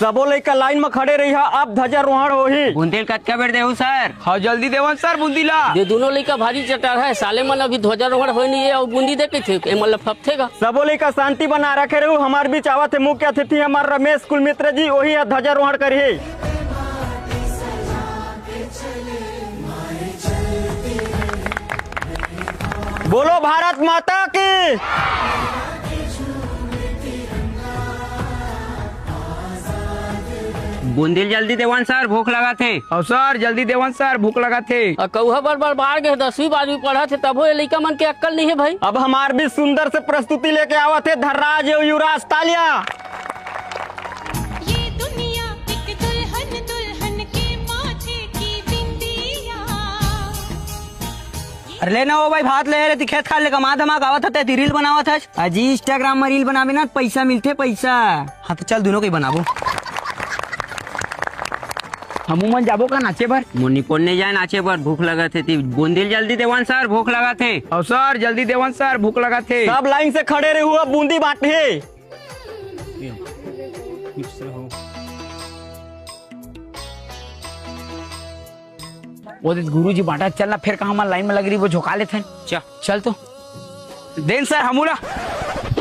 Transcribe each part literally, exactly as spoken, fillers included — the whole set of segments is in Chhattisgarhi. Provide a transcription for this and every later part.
सबो लइका लाइन म खड़े रहिहा, अब ध्वजारोहण होही। बूंदी ल कतका बेर देहू सर? हाँ, जल्दी देवन सर बूंदी ला। ये दोनों लइका भारी चटार है, साले मन अभी ध्वजारोहण होय नहीं है और बूंदी दे के थे, ए मतलब फपथेगा। सबो लइका शांति बना रखे रहू। हमार बीच आवत है मुख्य अतिथि हमार रमेश कुलमित्र जी, वही है ध्वजारोहण करिए। बोलो भारत माता की। बूंदी ल जल्दी देवन सर, भूख लगा थे। अउ सर, जल्दी देवन सर, भूख लगा थे। अ, कौहा बर बर बाढ़ गे, दसवीं बारहवीं पढ़त हे, तभो ये लइका मन के अक्कल नहीं है भाई। अब हमार भी सुंदर से प्रस्तुति लेके आवत हे धर्राज अउ युवराज तालिया। ये दुनिया एक दुल्हन, दुल्हन के माथे की बिंदिया। अरे ले ना ओ भाई, भात ले रे, ती खेत खार ले कमा धमा के आवत हते, ती रील बनावत हस। अजी Instagram में रील बनावे ना, पैसा मिलथे, पैसा। हाँ तो चल, दोनों के ही बनाबो। हमू मन जाबो का नाचे बर? मोर निपोर नहीं जाए नाचे बर, भूख लगत हे। ती बूंदी ल जल्दी देवन सर, भूख लगत हे। अउ सर, जल्दी देवन सर, भूख लगत हे। सब लाइन से खड़े रहू, अब बूंदी बांटही। वो दे गुरुजी बांटा, चल ना, फिर कहाँ मन लाइन में लग रही, वो झोंका लेथे। चल। चल तो। देन सर, हमू ला।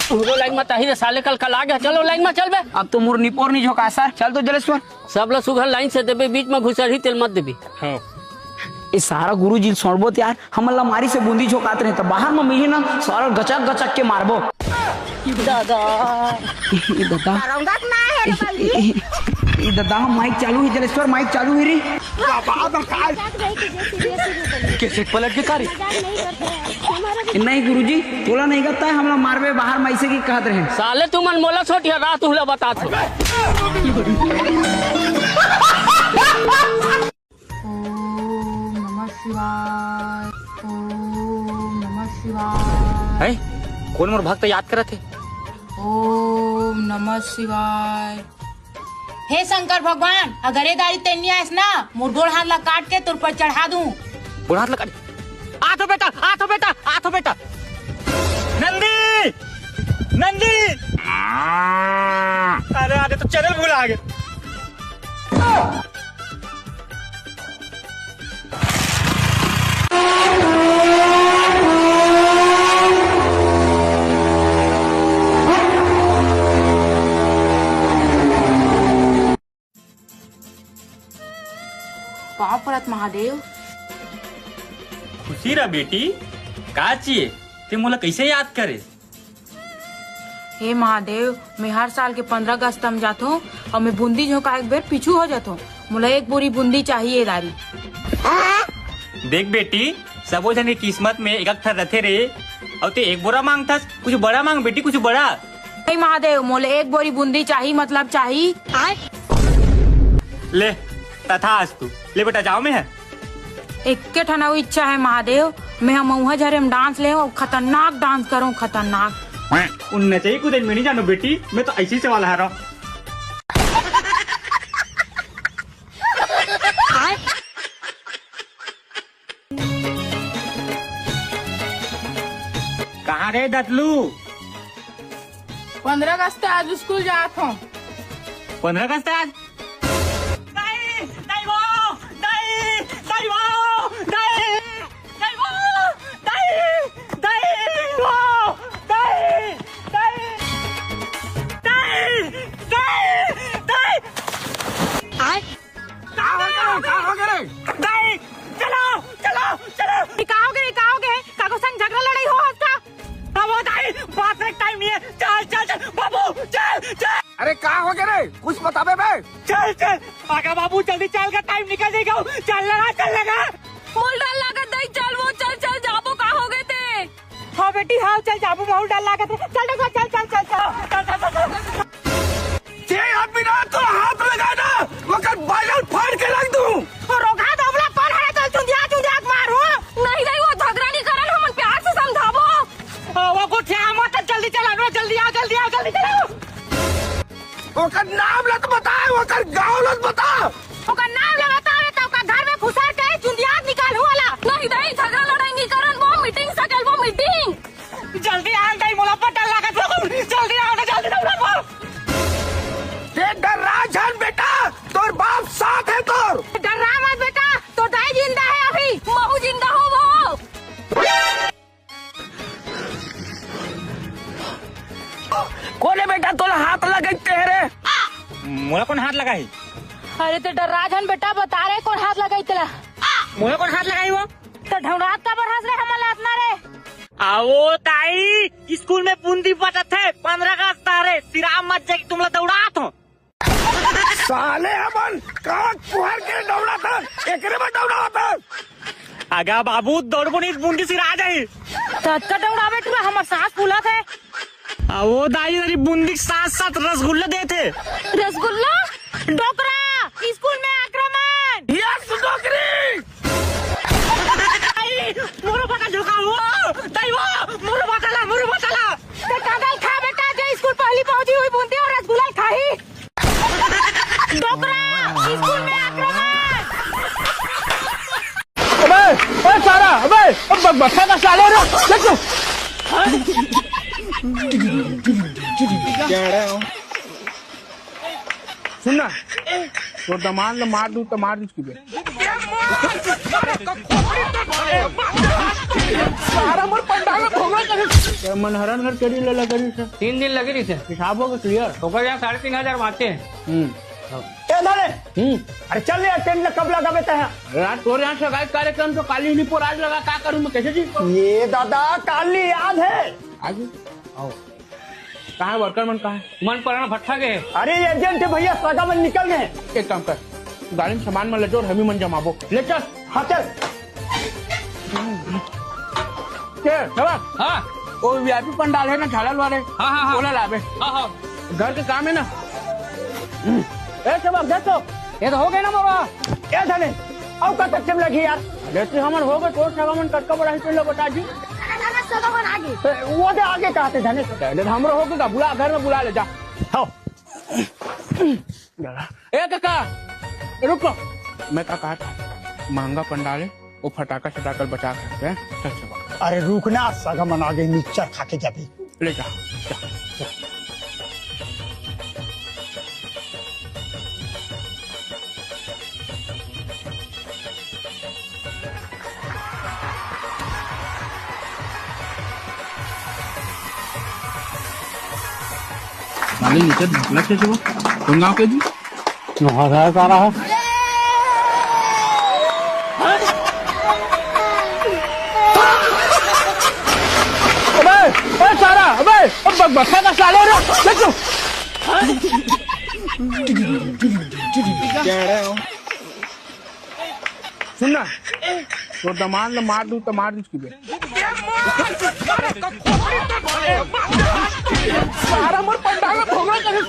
तू लाइन में ताही रे साले, कल कल आ गया। चलो लाइन में चल बे। अब तो मोर निपोर नहीं झोंका सर। चल तो जलेश्वर। सब ला सुघर लाइन से देबे, बीच में घुसरही तेल मत देबे। हाँ। ए सारा गुरुजी ल सोड़बो त यार, हमन ला मारी से बूंदी झोंकात रहे, त बाहर म मिलही ना, सारा गचक गचक के मारबो। दादा। ए दादा। रौंदत ना है रे ए, बल्ली। ए, ए, ए दादा, माइक चालू है, जलेश्वर, माइक चालू है रे। बाबा, बाबा, काय? कैसेट पलट के का रे? ए, नहीं गुरुजी, तोला नहीं गत्ता है, हमला मारबे बाहर म अइसे की कहत रहे। साले तुमन मोला छोटिया रात उहला बतात हो। ओम नमः शिवाय, ओम नमः शिवाय। हैं? कोन मोर भक्त याद करत हे? ओम नमः शिवाय। हे शंकर भगवान, अगर ए दारी तैं नइ आयस ना, मोर गोड़ हाथ ला काट के तोर पर चढ़ा दूं। गोड़ हाथ ला काट। आथो बेटा, आथो बेटा, आथो बेटा। नंदी, नंदी। अरे, अरे, तो चैनल भुला गे। पाँव परत महादेव। खुशी रह बेटी, का चाहिए? ते मोला कैसे याद करे? हे महादेव, मैं हर साल के पंद्रह अगस्त म जाथों अउ मैं बूंदी झोंकाए के बेर पीछू हो जाथों। मोला एक बोरी बूंदी चाहिए दारी। देख बेटी, सबो झन के किस्मत में एक अक ठन रथे रे, अउ ते एक बोरा मांगथस, कुछ बड़ा मांग बेटी, कुछ बड़ा। नहीं महादेव, मोला एक बोरी बूंदी चाही, मतलब चाही। ले, तथास्तु। ले बेटा, जाओ मैं है। एक्के ठन अउ इच्छा है महादेव, मैं ह मउहा झरे म डांस लेहूं अउ खतरनाक डांस करूं, खतरनाक। उन नचई कूदे में नहीं जानो बेटी, मैं तो ऐसी से वाला हरा। कहाँ रे दतलू? पंद्रह अगस्त आज स्कूल जात हूँ। पंद्रह अगस्त आज? दाई, दाई वो, दाई, दाई वो, दाई, दाई वो, दाई, दाई वो, दाई, दाई, दाई, दाई, दाई। आय? का हो गया? का हो गया रे? दाई, चलो, चलो, चलो। ये का हो गया? ये का हो गया? काको संग झगड़ा लड़ाई हो आज का? अब वो दाई, बात रे टाइम नहीं है। चल, चल, चल, बाबू, चल, चल। अरे का हो गया रे? कुछ बताबे बे? चल, चल, आगा बाबू, जल्दी चल का टाइम निकल जाएगा। चल लगा, चल लगा। मोल डर लागत दाई, चल वो, चल, चल, जाबो का हो गए ते? हाँ बेटी, हाँ, चल जाबो, मोल डर लागत है। चल, चल, चल, चल, चल, चल। चल, चल, चल, चल। जे आदमी ना तो हाथ लगा ना, ओकर बाजल फाड़ के रख दूं। तो रोका दबला कौन है, चल चुंदिया, चुंदिया के मारू। नहीं, नहीं, वो झगड़ा नहीं करन, हमन प्यार से समझाबो। ओ, वो गुठिया मत, जल्दी चला, नो, जल्दी आ, जल्दी आ, जल्दी चला। ओकर नाम लत बता, ओकर गांव लत बता। ओकर नाम ले बतावे त ओकर घर में घुसर के चुंदिया निकालू वाला। नहीं, नहीं, झगड़ा लड़ाई नहीं करन, वो मीटिंग से कल, वो मीटिंग। जल्दी आ, नहीं, मोला पर डर लागत हो। जल्दी आ, ना, जल्दी दौड़ा, वो। ते डर राज चल बेटा, तोर बाप साथ है तोर। डर्रा मत बेटा, तोर दाई जिंदा है अभी, महूं जिंदा हंव वो। कोन हे बेटा तोला हाथ लगाइस तेला? मोला कोन हाथ लगाही? अरे ते डर्रा झन बेटा, बता रे कोन हाथ लगाइस तेला। मोला कोन हाथ लगाही वो? ते ढौंड़ात काबर हस रे हमन ला अतना रे? अवो दाई, स्कूल में बूंदी बंटत हे, पंद्रह अगस्त हरे, सिराम मत जाय कि तुमला दौड़ात हों। साले हमन कांच कुहर के दौड़ाथन, एकरे बर दौड़ाथन। अगा बाबू, दौड़बो नहीं, बूंदी सिरा जाही। ततका दौड़ाबे टूरा, हमर सांस फूलत हे। अवो दाई, अरे बूंदी के साथ साथ रसगुल्ला देथे। रसगुल्ला? डोकरा, स्कूल में आक्रमण। यस, डोकरी। दाई, मोरो बता झोंका वो। दाई वो, मोरो बता ला, मोरो बता ला। ते कागल खा बेटा, जे स्कूल पहली पहुंची हुई बूंदी और रसगुल्ला खाही। डोकरा, स्कूल में आक्रमण। अबे, ओए सारा, अबे, अब बकबका का साले रे, देख तू। सुन ना, तोर दमांद ल मार दूं त मार दूं कि बे। सारा मोर पंडाल में भोंगा करे। ते मन हरन हर करी ले लगा रही से। तीन दिन लगी रही से। हिसाब हो गया क्लियर? ओकर यहाँ साढ़े तीन हजार बांचे। हम्म। ए धने। हम्म। अरे चल यार, टेंट ल कब लगाबे तैं? अरे यार, तोर यहाँ सगाई कार्यक्रम तो काली निपोर आज लगा, का करूँ मैं, कैसे जी? ए दादा, काली याद है। आज? आओ। कहाँ हे वर्कर मन, कहाँ हे? मन पराना भट्ठा गे हे। अरे एजेंट हे भैया, सगा मन निकल गे हे। एक काम कर, गाड़ी में सामान मन ले जोर, हमी मन जमाबो। ले चल। हाँ चल। के, हे बा? हाँ। वो वीआईपी पंडाल हे ना, झालर वाले। हाँ, हाँ, हाँ। ओला लाबे। हाँ, हाँ। घर के काम हे ना। ए, सबक, देख तो। ये तो हो गए ना मोरा। ए धने, अउ कतक time लगही यार? अरे, तू हमन हो गए, तोर सगा मन कतका बड़ा हे, तू लोग बता जी। अरे, सगा मन आगे। ए, वो दे आगे कहा थे धने। अरे, हमरो हो गए, बुला, घर में बुला ले जा। हाँ। ए काका, रुको। मैं का कहा था, महंगा पंडाल हे, वो फटाका सटाका बचा सकते हैं। चल, चल। अरे रुक ना, सगा मन आगे, मिक्सचर खा के जाबे। ले जा, जा, जा। साले नीचे ढकलत हे जो। कौन गांव के जी? नोहर है सारा है। अबे, ए सारा, अबे, अब बकबका का साले रे, ले तू। सुन ना, तोर दमांद ल मार दूं त मार दूं कि बे। सारा मोर पंडाल में भोंगा करे।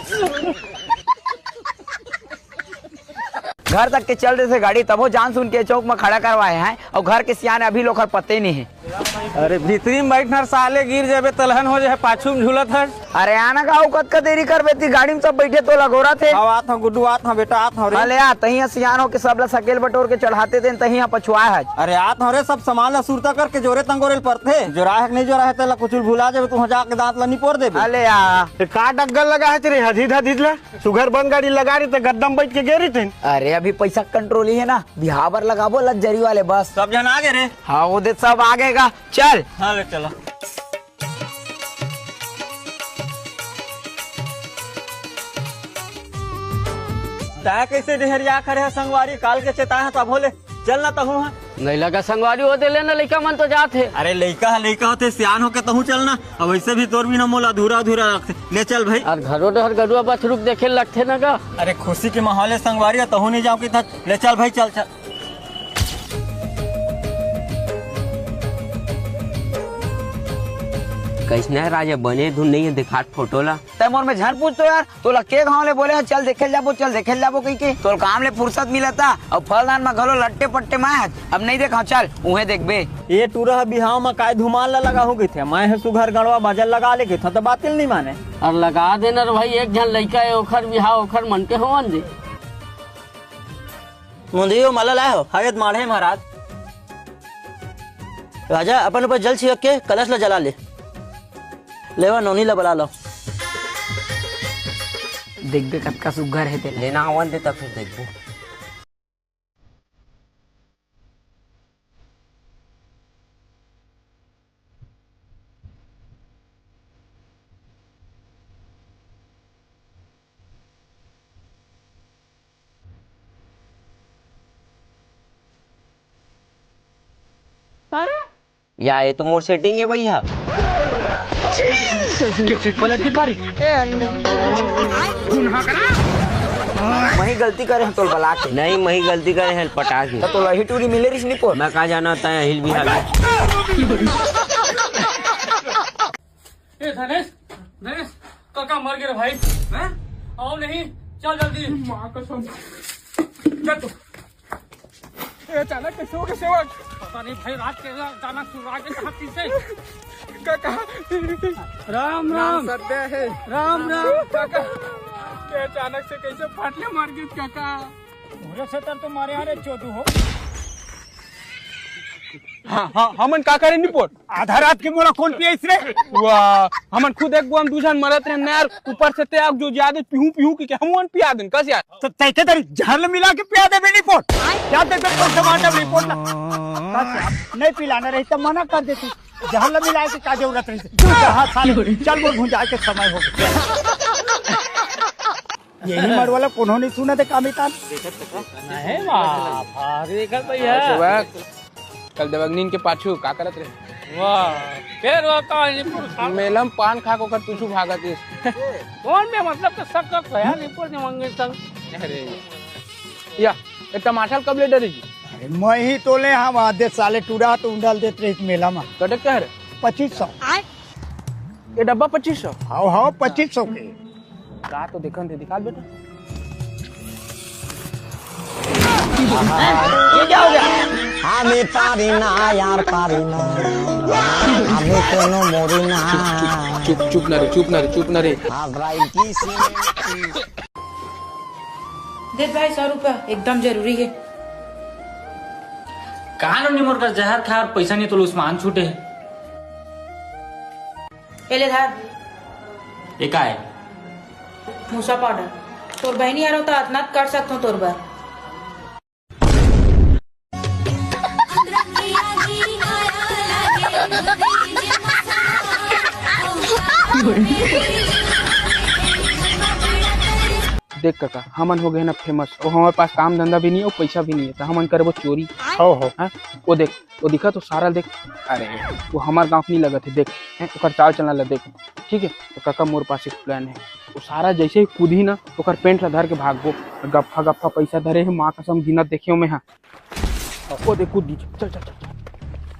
घर तक के चल रहे थे गाड़ी, तभो जान सुन के चौक में खड़ा करवाए हैं, अउ घर के सियान अभी लोग हर पते नहीं है। अरे भीतरी में बैठना साले, गिर जाबे तलहन हो जाए, पाछू में झूलत हस। अरे आना का, अउ कतका देरी करबे ती, गाड़ी में सब बैठे तो लगोरा थे। अब आत हंव गुड्डू, आत हंव बेटा, आत हंव रे। अले आ, तहीं सियान हो के सब ला सकेल बटोर के चढ़ाते देन, तहीं पछुआ है। अरे आत हंव रे, सब सामान ला सुरता करके जोरे तंगोरे ल परथे। जोरा हे कि नहीं जोरा हे, तेला कुछ भुला जाबे, तू जाके दांत ला निपोर देबे। अले आ। ए, का डग्गल लगा हे तेरे हदीद हदीद ला? सुघर बंद गाड़ी लगा रही थे, गद्दम बैठ के गे रही थे। अरे अभी पैसा कंट्रोल ही है ना, बिहाव बर लगाबो लग्जरी वाले बस। सब झन आ गे रे। हाँ, वो दे सब आ गे गा। चल। हाँ, ले चला। तैं कइसे डेहरिया खड़े हे संगवारी? काल के चेताए हंव तभो ले। चल ना तहूं हा। नइ लगा संगवारी, ओ दे ले ना, लइका मन तो जात हे। अरे लइका ह, लइका होथे, सियान होके तहूं चल ना। अब वइसे भी तोर बिना मोला अधूरा अधूरा लगथे। ले चल भाई। अरे घरो डहर गरुआ बछरू देखे लगथे ना गा। अरे खुशी के माहौल हे संगवारी, तहूं नइ जांव कहिथस। ले चल भाई, चल चल। कइसना हे राजा, बने धुन नइ हे, देखात फोटो ला। तैं मोर में झन पूछ तो यार, तोला के घांव ले बोले हंव, चल देखे ल जाबो, चल देखे ल जाबो कहिके। तोला काम ले फुरसत मिलत हे, अउ फलदान म घलो लट्टे पट्टे माय हस। अब नइ देखंव, चल उहें देखबे। ए टूरा ह बिहाव म काय धुमाल ल लगाहूं कहिथे, मैं ह सुघर गड़वा बाजा ल लगा ले कहिथंव त बात ल नइ माने। अरे लगा दे न रे भाई, एक झन लइका हे, ओखर बिहाव, ओखर मन के होवन दे। मुंदरी अउ माला लाय हव? हवे त माढ़े महाराज। राजा, अपन ऊपर जल छिड़क के कलश ला जला ले। लेवा, नोनी ला बला लो। देखबे कतका सुग्घर हे तेला। लेना आवन दे त फिर देखबो। अरे, या ये तो मोर सेटिंग है भैया। पलट के बारी। मही गलती करे हैं तोल बला के। नहीं, मही गलती करे हैं पटा के। तो तोला ही टूरी मिले रिस निपोर। मैं कहाँ जाना होता है हिल बिहार। ए धनेश, धनेश, काका मर गए रे भाई। हैं? आओ नहीं, चल जल्दी। माँ कसम। चल तू। ए, अचानक कैसे हो गए सेवक? पता नहीं भाई, रात के अचानक से आगे कहाँ पीछे। काका। राम राम। सत्य है। राम राम। काका, ये अचानक से कैसे फाटले मार गए काका? पूरे क्षेत्र तो मारे आ रे चोदू हो। हाँ, हाँ, हमन का करे निपोर? आधा रात के मोला कौन पियाइस रे? वाह, हमन खुद एक बोम दू झन मरत रहे यार, ऊपर से ते आग जो ज्यादा पीहू पीहू की के हमन पिया देन, कस यार? तो तैके तरी जहर ल मिला के पिया देबे निपोर। क्या देबे तो टमाटर निपोर ना। कस यार, नहीं पिलाना रही तो मना कर देती। जहर ल मिला के का जरूरत रही? तू कहा साले, चल वो भुंजा के समय हो गया। यही मर वाला कोनो नहीं सुना थे कामितान। नहीं बाप, अरे देखत भैया। सुबह कल देवगनीन के पाछू का करत रहे? वाह, फिर वो तो निपुर खा। मेलम पान खा को कर तुसु भागत इस। कौन में मतलब तो सब कर तो यार निपुर ने मंगे संग। अरे या, ये टमाटर कब ले डरे जी? अरे मैं ही तो ले हम आधे साले टूरा तो उंडाल देत रहे मेला में। कटक कह रहे? पच्चीस सौ। ये डब्बा पच्चीस सौ? हाव, हाव, पच्चीस सौ के। का तो देखन दे, दिखा बेटा। ये क्या हो गया? আমি পারি না, আর পারি না। আমি কোনো মরি না। चुप, चुप, चुप ना रे, चुप ना रे, चुप ना रे। घबराई की सी। दे भाई, सौ रुपया एकदम जरूरी है। कान नहीं मोर का जहर खा और पैसा नहीं तो उस्मान छूटे है। ए ले धर। ये का है? भूसा पाउडर। तोर बहिनी आरो त अतना कर सकथों तोर बर। देख काका, हमन हो गए ना फेमस, और हमारे पास काम धंधा भी नहीं है और पैसा भी नहीं है, तो हमन करबो चोरी। हो, हो। हाँ? वो देख, वो दिखा तो सारा देख। अरे, वो हमार गाँव नहीं लगत है, देख, हैं, ओकर चाल चलना ला देख। ठीक है, तो काका मोर पास एक प्लान है। वो सारा जैसे ही कूदी ना, ओकर पेंट ला धर के भागबो। गफ्फा गफ्फा पैसा धरे है, माँ कसम गिनत देखे मैं, हाँ। वो देख कूद दी, चल, चल, चल, चल।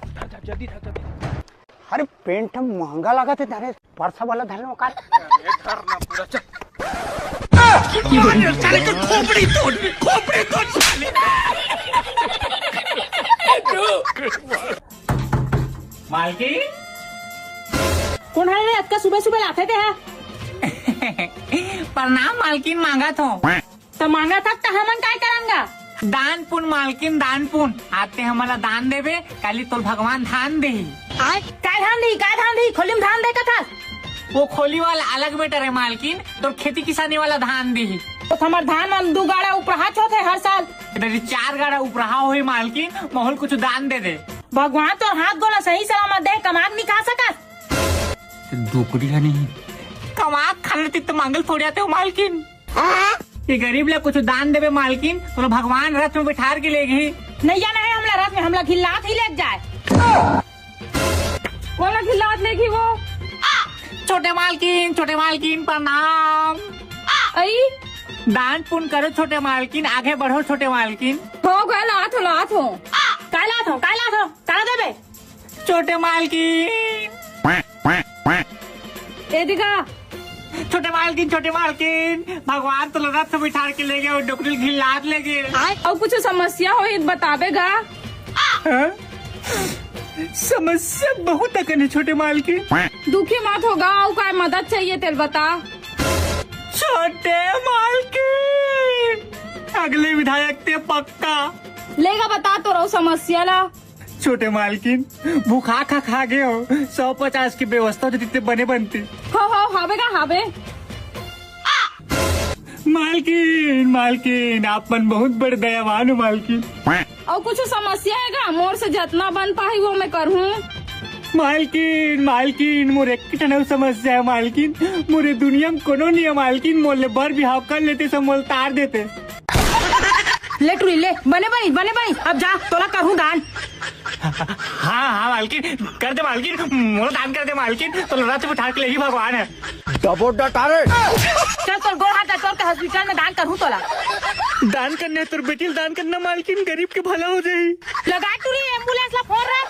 धर, धर, जल्दी धर, जल्दी धर। अरे पेंट महंगा लागत है, धरे परसा वाला धरे ओकर। अरे धर ना पूरा, चल। साले का खोपड़ी तोड़, खोपड़ी तोड़ साले। मालकिन। कौन है रे, अतका सुबह सुबह लाथे ते है? प्रणाम मालकिन, मांगत हो। त मांगत हस त हमन काय करन गा? दान पुन मालकिन, दान पुन। आज ते हमन ला दान देबे, काली तोर भगवान धान देही। काय धान देही, काय धान देही? खोली में धान दे कथस। वो खोली वाला अलग मैटर है मालकिन, तोर खेती किसानी वाला धान देही। तो हमर धान मन दू गाड़ा उपराहा होथे हर साल। इधर चार गाड़ा उपराहा होही मालकिन, महूँ ल कुछ दान दे दे। भगवान तोर हाथ गोला सही सलामत दे, कमाक नहीं खा सकस। डोकरी ह नहीं। कमाक खा लेती त मांगल थोड़ी आते हो मालकिन। ये गरीब ला कुछ दान देबे मालकिन, तोला भगवान रथ में बैठार के लेगही। नैया नहीं, हमला रथ में, हमला घिल्लात ही लेके जाए। कोला घिल्लात लेगही वो। छोटे मालकिन, छोटे मालकिन, प्रणाम। आई। दान पुन करो छोटे मालकिन, आगे बढ़ो छोटे मालकिन। हो गए, लात हो, लात हो। काय लात हो, काय लात हो, काय देबे? छोटे मालकिन। ए दिखा। छोटे मालकिन, छोटे मालकिन, भगवान तो रथ में बिठार के ले गए और डोकरी घिल्लात ले गए। अउ कुछ समस्या होही त बताबे गा। हाँ? समस्या बहुत अकन है छोटे मालकिन। दुखी मत होगा, अउ काय मदद चाहिए तेल बता। छोटे मालकिन, अगले विधायक ते पक्का। लेगा बता तो रहो समस्या ला। छोटे मालकिन, भूखा खा खा गए हो, सौ पचास की व्यवस्था हो जती ते बने बनती। हो, हो, हावे गा, हावे। मालकिन, मालकिन, आप मन बहुत बड़े दयावान हो मालकिन। अउ कुछ समस्या हे गा? मोर से जतना बन पाही वो मैं करहूँ। मालकिन, मालकिन, मोर एक ठन अउ समस्या हे मालकिन। मोर ए दुनिया में कोनो नहीं हे मालकिन। मोर ले बर बिहाव कर लेते, सब मोल तार देते। ले टुरी ले, बने बनी, बने बनी। अब जा, तोला करहूँ दान। हाँ हाँ मालकिन, कर दे मालकिन, मोला दान कर दे मालकिन। तो रथ पे ठार के लेही भगवान हे। डबो डटारे। चल, तोर गोड़ हाथ टटोर के हॉस्पिटल में दान करहूँ तोला। दान करने तोर बेटी ल दान करना मालकिन, गरीब के भला हो जाही। लगा टुरी, एम्बुलेंस ला फोन रे।